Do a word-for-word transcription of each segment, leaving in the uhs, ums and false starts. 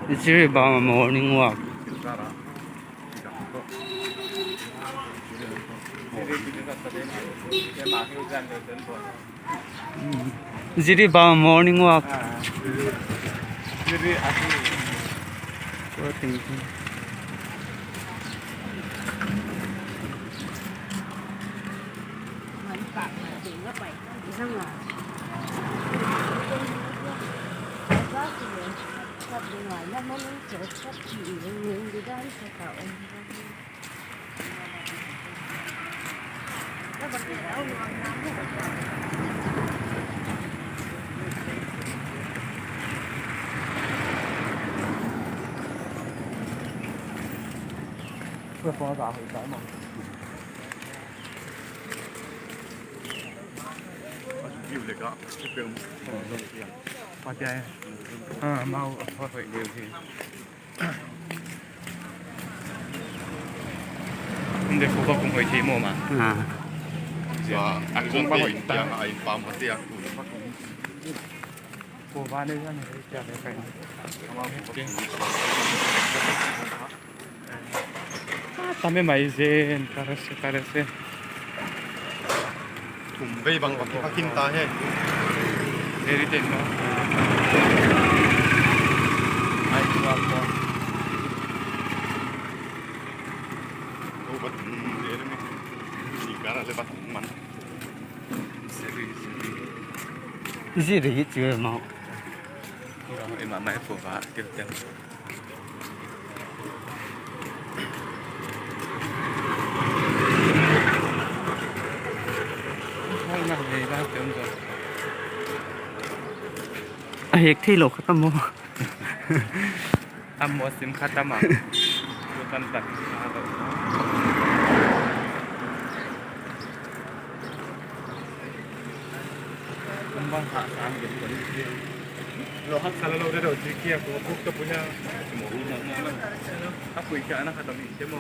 Jiribam morning walk. Jiribam morning walk. Poor thing. Nde ko ba kong hoih thei maw ma. Ah. Ya, a kong ba hoih ta. A in pam hoih a. Ko ba ne ya ne ya ne kai. Ah, tam e mai zen, karese, karese. Thum vei bang bang kipakin ta he. Heri ten no. Ai tua ko. Oh, bat, mm, heri mi. Ni kara le bat man. Seri, seri. Seri, seri, mau. Ema mai ko ba, kel ten. A hek thei lou kha ta maw. A maw sim kha ta maw. Tu tan tan. Bang kha sang gen ko ni. Lo hak sala lo de do ji kia ko buk to punya. Mo mo mo la. A pui kia na kha ta mi te mo.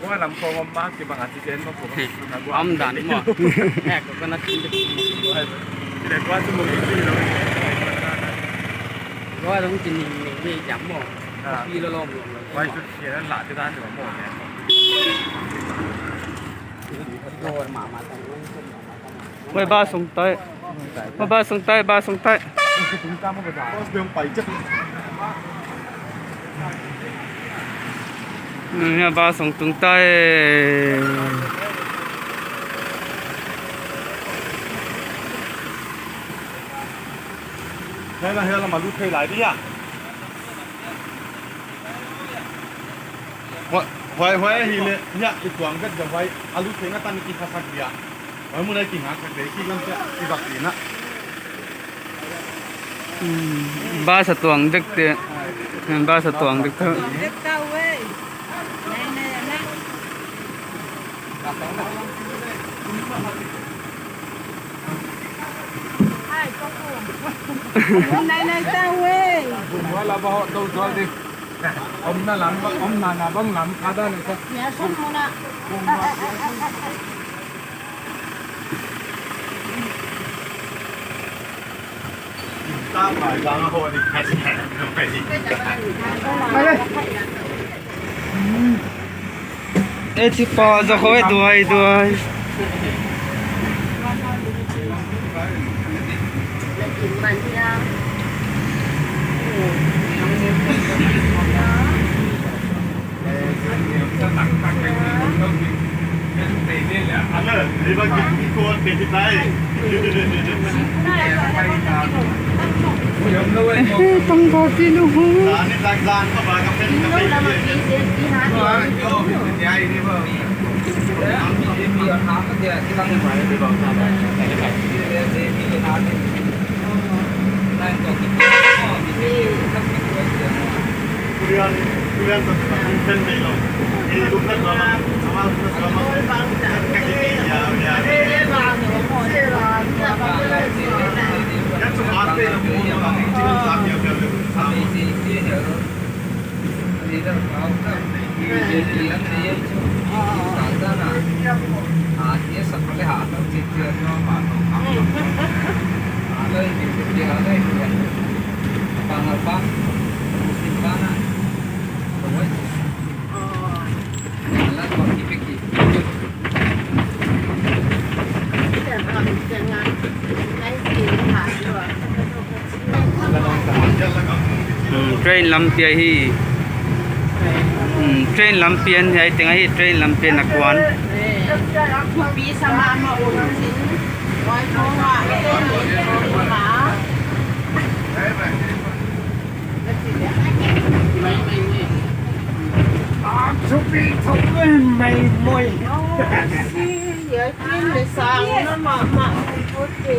Gua lam ko ngom ma ki bang a ti ken ma ko. Om dan mo. Eh, ko kana tin. Ti le gua tu mo ki lo. Gua dong tin ni ni ni jam mo. Ah. Ki lo lo mo. Wai tu ki la ti dan mo ne. Ko ma ma ta. Oi, bus hong tai. Oi, bus hong tai, bus hong tai. Nia bus hong tung tai. Hela, hela, ma lut thei lai dia. Huai, huai, huai, hi le, hia, i tuang vet jam huai, a lut thei na tan i kha sak dia. Huai mun ai ki nga sak de, ki lam te, i bak ti na. Hmm, bus a tuang dek te. Hmm, bus a tuang dek te. Dek ta wei. Nai, nai, nai. Hai, ko ko. Nai, nai, ta wei. Wala ba ho, dau dau de. Om na lam ba, om na na bang lam kada ne sa. Ya, sum mo na. E ti pa za khoi duai duai. Tang ba ti lu hu. Hmm, train lampi ahi. Hmm, train lampi ahi, hiai teng ahi, train lampi a kuan.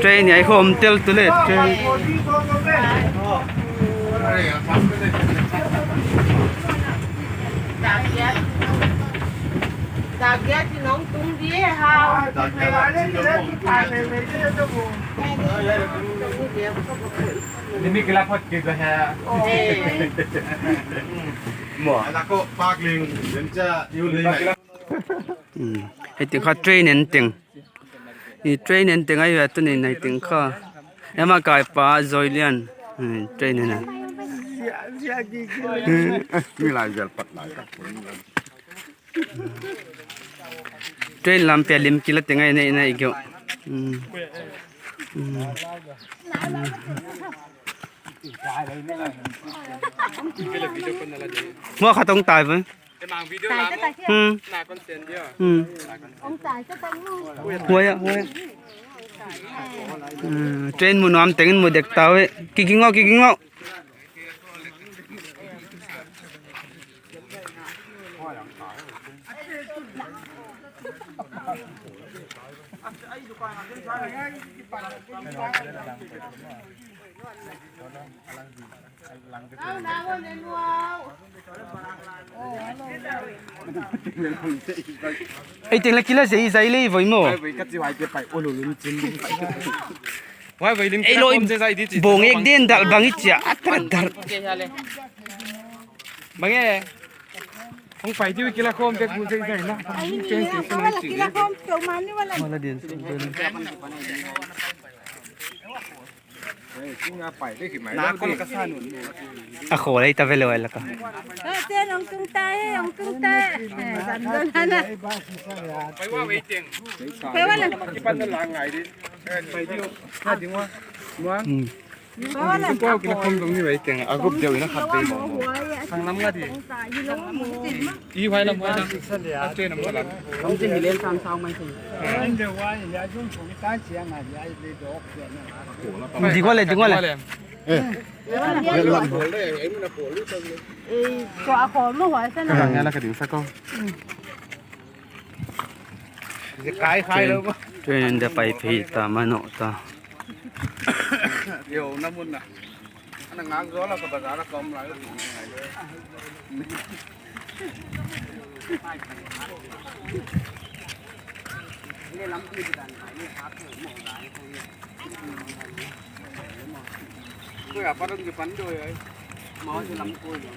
Train hiai khawm tel tu le, train. Hmm. Hiai teng kha train en teng. I train en teng ahi ve, tuni hiai teng kha. Ema kai pa Zoilian. Hmm, train en a. Mi lai zel pat lai ka. Train lampi a lim kila teng ahi nei nei gyo. Hmm. Hmm. Mua kha tong tai ve. Hmm. Hmm. Huai a, huai a. Hmm, train mu nuam tengin mu dek ta ve. Kiking o, kiking o. Ei teng la kila zei zai lei voi maw. Ei loi bong ek den dal bang i chia atra dar. Bang e. Hong pai diu kila khawm te ku zei zei na. Ai, ni, ni, kau la kila khawm teu mani wala. Wala din. A khawl ei ta ve lou ai la ka. Te nong tung ta e, nong tung ta e. Zan zan na. Pai wa waiting. Pai wa la. Kipan na lang ngai di. Pai diu. Ha ding wa. Muang. Hmm. Kau kila khawm dong ni waiting. A group deuh in a khat deuh. Sang lam nga di. I huai lam huai lam. A train lam lam. Kong tin hilen sang sao mai thei. Ding wale, ding wale. Eh. Lam. Eh, ko a ko mo huai sa na. Ka ngai la ka ding sa ko. Kai khai lo. Train, train in da pai phei ta manoh ta. Yo, na mun na. Ana ngang zo la ka bazar la kom la. Ko ya parang di pando ya. Mau je lam ko ya.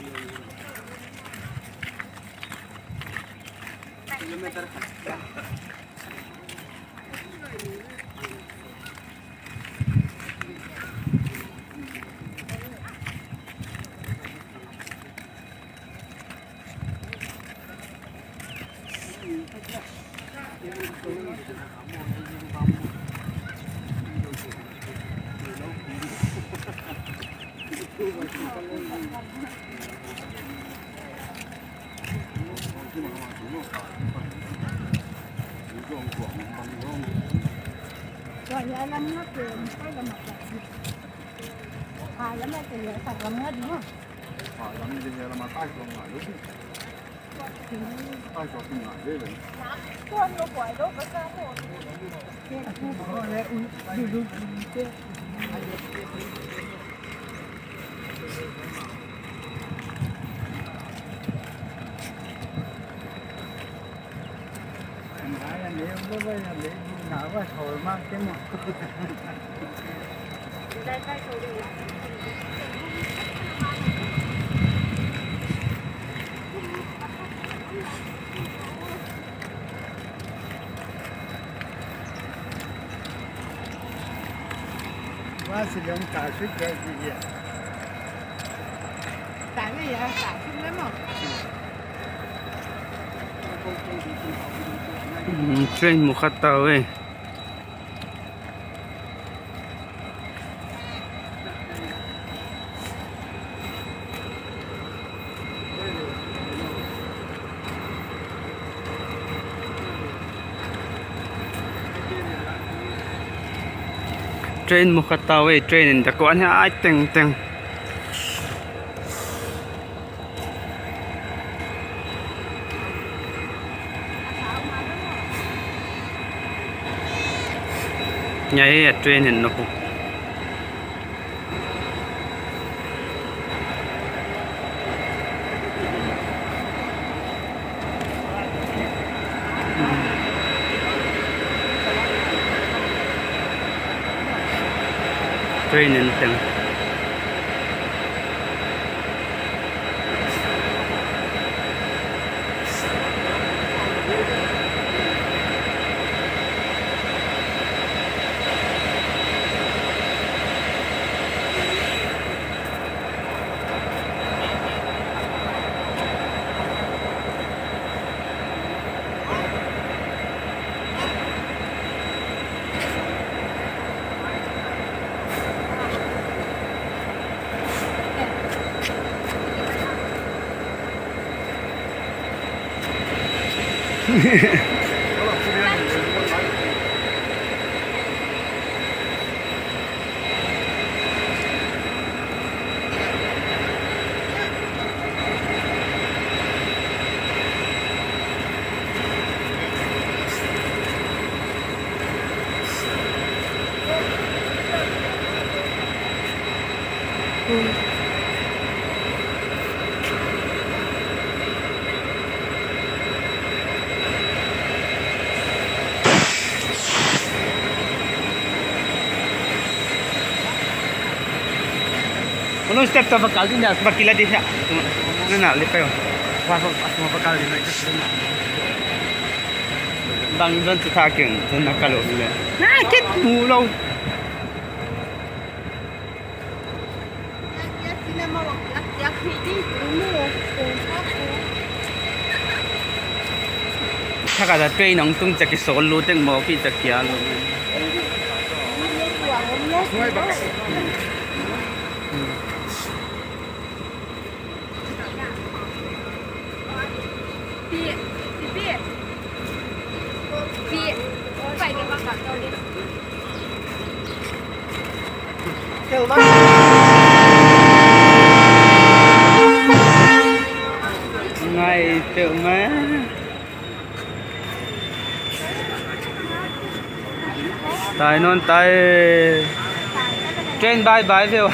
Kilometer. Hmm, train mu khat ta ve. Train mu khat ta ve, train in ta kuan hiai tengteng. Ngai e, train in na ku. Train in teng. Ulun step tu bakal di na, bakila di na. Nana, lipai. Wah, wah, wah, bakal di na. Bang zon tu thakin, zon na kalau ni. Na, kit mu lou. Thaka da train nong tung chaki sol lu teng mo ki chaki a lu. Ngai teuh mai. Tai non tai. Train bye bye veu.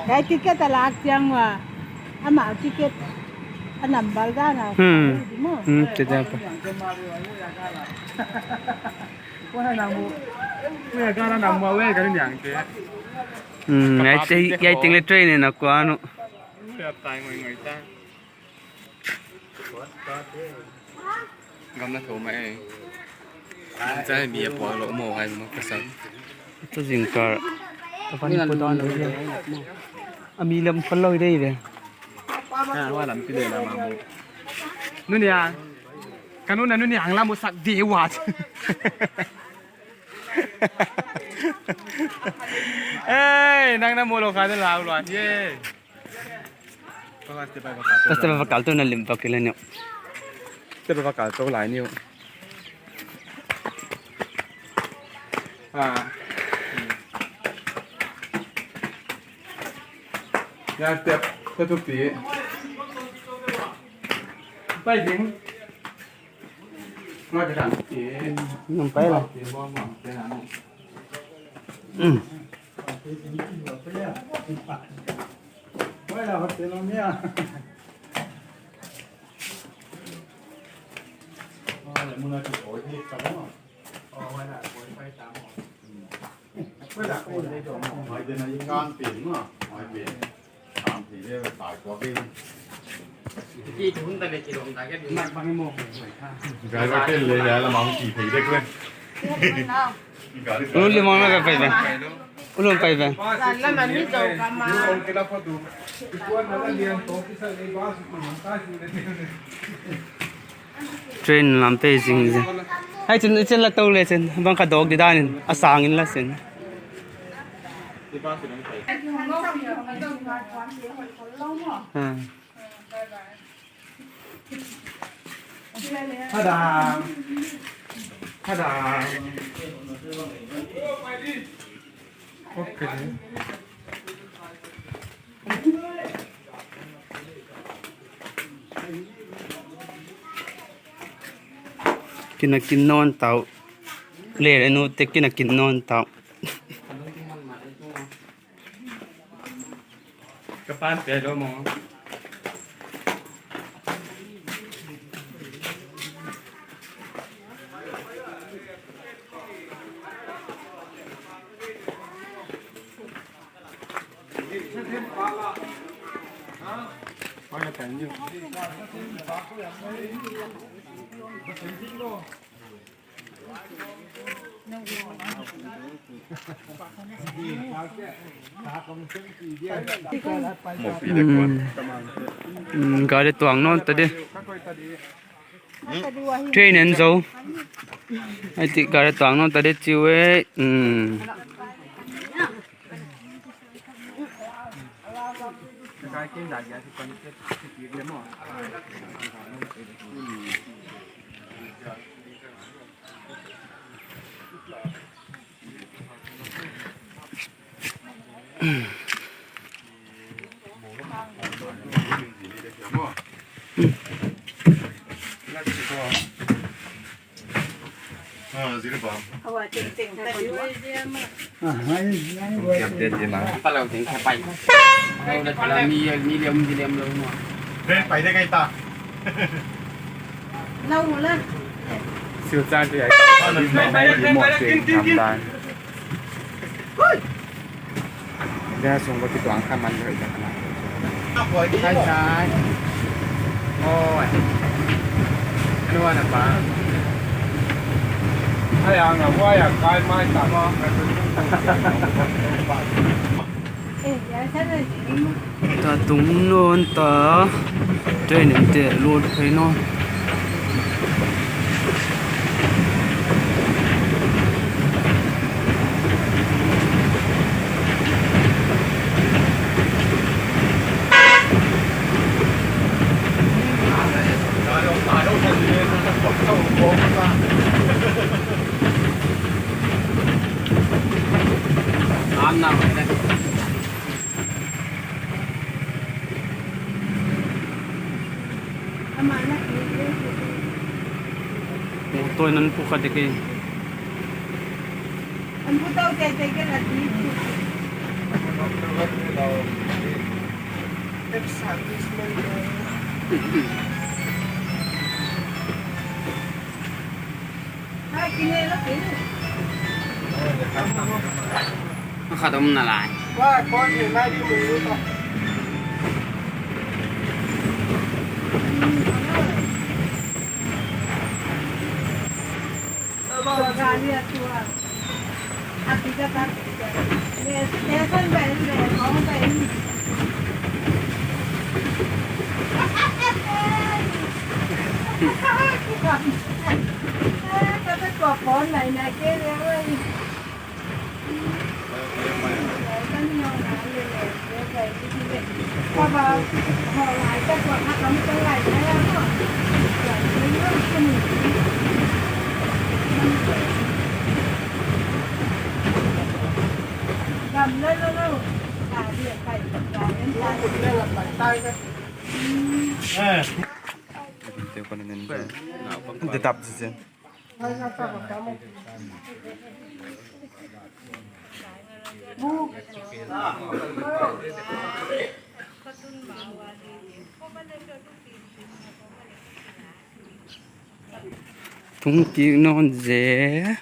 Hiai ticket a lak chiang ua, amah ticket a number dan a. Hmm. Hmm, te dan pa. Hmm, hiai te, hiai teng leh train in a kuan uh. Gam na thou mai e. Chai mi a puak lou mo hai mo ka san. Tu zingkal. Ka pan pu dan lou dia. A mi lam pan lou dei ve. Ha, wa lam pi dei la ma mo. Nu Niang. Ka nu na Nu Niang lam mo sak di wat. Ei, nang na mo lou kha de lau lou ye. Step va kal tou na lim va kila ni. Step va kal tou lai ni. Ah. Ya step, step tu pi. Pai ding. Ngai ka dan. Nang pai la. Mm. Driver tel le ya la mang ki thei dek le. Ulu limang na pai pen. Ulu pai pen. Train lam pe zing zing. Hai chun, chun la tou le chun. Bang ka dawk di dan in. A sang in la sin. Ha. Tada. Tada. Okay. Kina kin non tau. Le le nu te kina kin non tau. Ka pan pe lo mo. Mm. Mm, gari tuang non ta di. Train en zo. Ai ti gari tuang non ta di chiu e. Mm. Pai de kai ta. Lau la. Siu chan tu ya. Pai, pai, pai, pai, pai, kin, kin, kin. Dia sung ko kituang ka man ko ita kana. Sai sai. Oi. Anu ana pa. Ai ang na wa ya kai mai ta ma. Ta tung non ta. Train in te lut phei non. Auto in an pu kha dek e. An pu tau te te ke la di. Khat om na lai. Tetap saja. Tung kik nawn zel.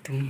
Tung